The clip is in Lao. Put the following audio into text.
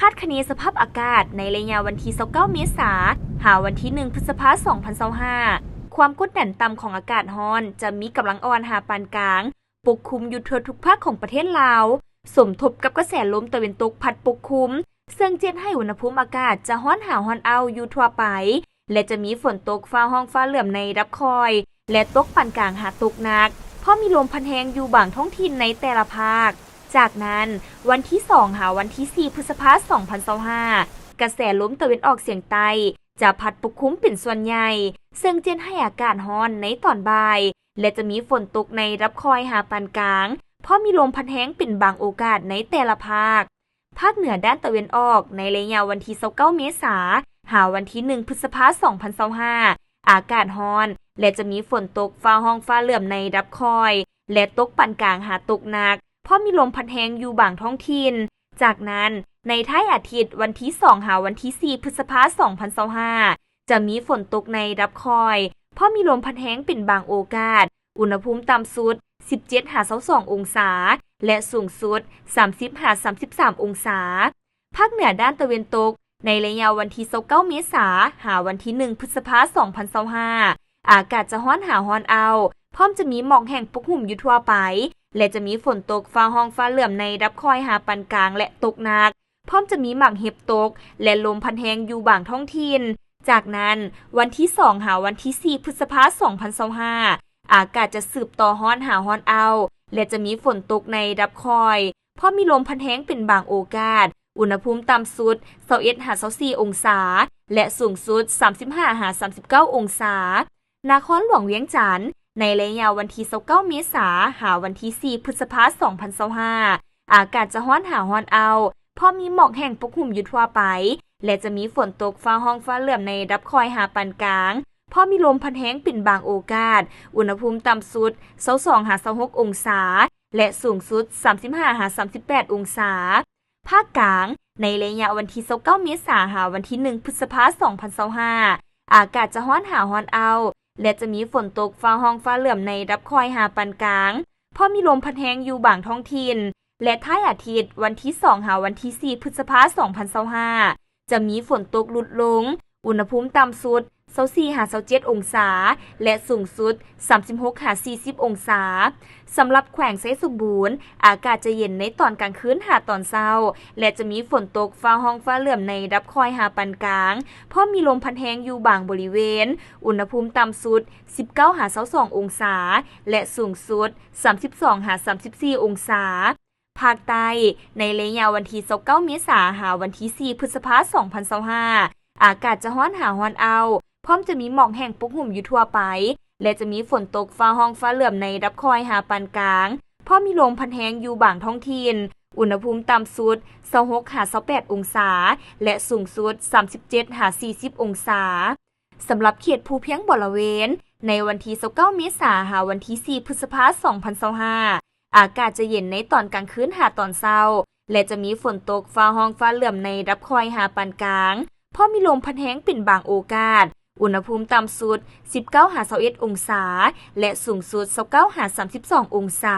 ຄາດຄະເນສະພາບອາກາດໃນໄລຍະວັນທີຊາວເກົ້າເມສາ ຫາວັນທີໜຶ່ງພຶດສະພາ ສອງພັນຊາວຫ້າ ຄວາມກົດດັນຕ່ຳຂອງອາກາດຮ້ອນຈະມີກຳລັງອ່ອນຫາປານກາງ ປົກຄຸມຢູ່ທົ່ວທຸກພາກຂອງປະເທດລາວ, ສົມທົບກັບກະແສລົມຕາເວັນຕົກພັດປົກຄຸມ, ເຊິ່ງຈະເຮັດໃຫ້ອຸນຫະພູມອາກາດຈະຮ້ອນຫາຮ້ອນອ້າວຢູ່ທົ່ວໄປ ແລະ ຈະມີຝົນຕົກຟ້າຮ້ອງຟ້າເຫຼື້ອມໃນລະດັບຄ່ອຍ ແລະ ຕົກປານກາງຫາຕົກໜັກ, ພ້ອມມີລົມພັດແຮງຢູ່ບາງທ້ອງຖິ່ນໃນແຕ່ລະພາກ. ຈາກນັ້ນ, ວັນທີສອງ ຫາວັນທີສີ່ ພຶດສະພາ ສອງພັນຊາວຫ້າ ກະແສລົມຕາເວັນອອກສຽງໃຕ້ຈະພັດປົກຄຸມເປັນສ່ວນໃຫຍ່, ເຊິ່ງຈະເຮັດໃຫ້ອາກາດຮ້ອນໃນຕອນບ່າຍ ແລະ ຈະມີຝົນຕົກໃນລະດັບຄ່ອຍຫາປານກາງ, ພ້ອມມີລົມພັດແຮງເປັນບາງໂອກາດໃນແຕ່ລະພາກ. ພາກເໜືອດ້ານຕາເວັນອອກ ໃນໄລຍະວັນທີຊາວເກົ້າເມສາ ຫາວັນທີໜຶ່ງພຶດສະພາ ສອງພັນຊາວຫ້າ ອາກາດຮ້ອນ ແລະ ຈະມີຝົນຕົກຟ້າຮ້ອງຟ້າເຫຼື້ອມໃນລະດັບຄ່ອຍ ແລະ ຕົກປານກາງຫາຕົກໜັກ, ພ້ອມມີລົມພັດແຮງຢູ່ບາງທ້ອງຖິ່ນ. ຈາກນັ້ນ, ໃນທ້າຍອາທິດ ວັນທີສອງ ຫາວັນທີສີ່ ພຶດສະພາ ສອງພັນຊາວຫ້າ ຈະມີຝົນຕົກໃນລະດັບຄ່ອຍ, ພ້ອມມີລົມພັດແຮງເປັນບາງໂອກາດ, ອຸນຫະພູມຕ່ຳສຸດ ສິບເຈັດ ຫາ ຊາວສອງ ອົງສາ ແລະ ສູງສຸດ ສາມສິບ ຫາ ສາມສິບສາມ ອົງສາ. ພາກເໜືອດ້ານຕາເວັນຕົກ ໃນໄລຍະວັນທີຊາວເກົ້າເມສາ ຫາວັນທີໜຶ່ງພຶດສະພາ ສອງພັນຊາວຫ້າ ອາກາດຈະຮ້ອນຫາຮ້ອນອ້າວ, ພ້ອມຈະມີໝອກແຫ້ງປົກຫຸ້ມຢູ່ທົ່ວໄປ ແລະ ຈະມີຝົນຕົກຟ້າຮ້ອງຟ້າເຫຼື້ອມໃນລະດັບຄ່ອຍຫາປານກາງ ແລະ ຕົກໜັກ, ພ້ອມຈະມີໝາກເຫັບຕົກ ແລະ ລົມພັດແຮງຢູ່ບາງທ້ອງຖິ່ນ. ຈາກນັ້ນ, ວັນທີສອງ ຫາວັນທີສີ່ ພຶດສະພາ ສອງພັນຊາວຫ້າ ອາກາດຈະສືບຕໍ່ຮ້ອນຫາຮ້ອນອ້າວ ແລະ ຈະມີຝົນຕົກໃນລະດັບຄ່ອຍ, ພ້ອມມີລົມພັດແຮງເປັນບາງໂອກາດ, ອຸນຫະພູມຕ່ຳສຸດ ຊາວເອັດ ຫາ ຊາວສີ່ ອົງສາ ແລະ ສູງສຸດ ສາມສິບຫ້າ ຫາ ສາມສິບເກົ້າ ອົງສາ. ນະຄອນຫຼວງວຽງຈັນ ໃນໄລຍະວັນທີຊາວເກົ້າເມສາ ຫາວັນທີສີ່ ພຶດສະພາ ສອງພັນຊາວຫ້າ ອາກາດຈະຮ້ອນຫາຮ້ອນອ້າວ, ພ້ອມມີໝອກແຫ້ງປົກຫຸ້ມຢູ່ທົ່ວໄປ ແລະ ຈະມີຝົນຕົກຟ້າຮ້ອງຟ້າເຫຼື້ອມໃນລະດັບຄ່ອຍຫາປານກາງ, ພ້ອມມີລົມພັດແຮງເປັນບາງໂອກາດ, ອຸນຫະພູມຕ່ຳສຸດ ຊາວສອງ ຫາ ຊາວຫົກ ອົງສາ ແລະ ສູງສຸດ ສາມສິບຫ້າ ຫາ ສາມສິບແປດ ອົງສາ. ພາກກາງ ໃນໄລຍະວັນທີຊາວເກົ້າເມສາ ຫາວັນທີໜຶ່ງພຶດສະພາ ສອງພັນຊາວຫ້າ ອາກາດຈະຮ້ອນຫາຮ້ອນອ້າວ ແລະ ຈະມີຝົນຕົກຟ້າຮ້ອງຟ້າເຫຼື້ອມໃນລະດັບຄ່ອຍຫາປານກາງ, ພ້ອມມີລົມພັດແຮງຢູ່ບາງທ້ອງຖິ່ນ ແລະ ທ້າຍອາທິດ ວັນທີສອງ ຫາວັນທີສີ່ ພຶດສະພາ ສອງພັນຊາວຫ້າ ຈະມີຝົນຕົກຫຼຸດລົງ, ອຸນຫະພູມຕ່ຳສຸດ ຊາວສີ່ ຫາ ຊາວເຈັດ ອົງສາ ແລະ ສູງສຸດ ສາມສິບຫົກ ຫາ ສີ່ສິບ ອົງສາ. ສຳລັບແຂວງໄຊສົມບູນ, ອາກາດຈະເຢັນໃນຕອນກາງຄືນຫາຕອນເຊົ້າ ແລະ ຈະມີຝົນຕົກຟ້າຮ້ອງຟ້າເຫຼື້ອມໃນລະດັບຄ່ອຍຫາປານກາງ, ພ້ອມມີລົມພັດແຮງຢູ່ບາງບໍລິເວນ, ອຸນຫະພູມຕ່ຳສຸດ ສິບເກົ້າ ຫາ ຊາວສອງ ອົງສາ ແລະ ສູງສຸດ ສາມສິບສອງ ຫາ ສາມສິບສີ່ ອົງສາ. ພາກໃຕ້, ໃນໄລຍະວັນທີຊາວເກົ້າເມສາ ຫາວັນທີສີ່ ພຶດສະພາ ສອງພັນຊາວຫ້າ ອາກາດຈະຮ້ອນຫາຮ້ອນອ້າວ, ພ້ອມຈະມີໝອກແຫ້ງປົກຫຸ້ມຢູ່ທົ່ວໄປ ແລະ ຈະມີຝົນຕົກຟ້າຮ້ອງຟ້າເຫຼື້ອມໃນລະດັບຄ່ອຍຫາປານກາງ, ພ້ອມມີລົມພັດແຮງຢູ່ບາງທ້ອງຖິ່ນ, ອຸນຫະພູມຕ່ຳສຸດ ຊາວຫົກ ຫາ ຊາວແປດ ອົງສາ ແລະ ສູງສຸດ ສາມສິບເຈັດ ຫາ ສີ່ສິບ ອົງສາ. ສຳລັບເຂດພູພຽງບໍລະເວນ, ໃນວັນທີຊາວເກົ້າເມສາ ຫາວັນທີສີ່ ພຶດສະພາ ສອງພັນຊາວຫ້າ ອາກາດຈະເຢັນໃນຕອນກາງຄືນຫາຕອນເຊົ້າ ແລະ ຈະມີຝົນຕົກຟ້າຮ້ອງຟ້າເຫຼື້ອມໃນລະດັບຄ່ອຍຫາປານກາງ, ພ້ອມມີລົມພັດແຮງເປັນບາງໂອກາດ, ອຸນຫະພູມຕ່ຳສຸດ ສິບເກົ້າ ຫາ ຊາວເອັດ ອົງສາ ແລະ ສູງສຸດ ຊາວເກົ້າ ຫາ ສາມສິບສອງ ອົງສາ.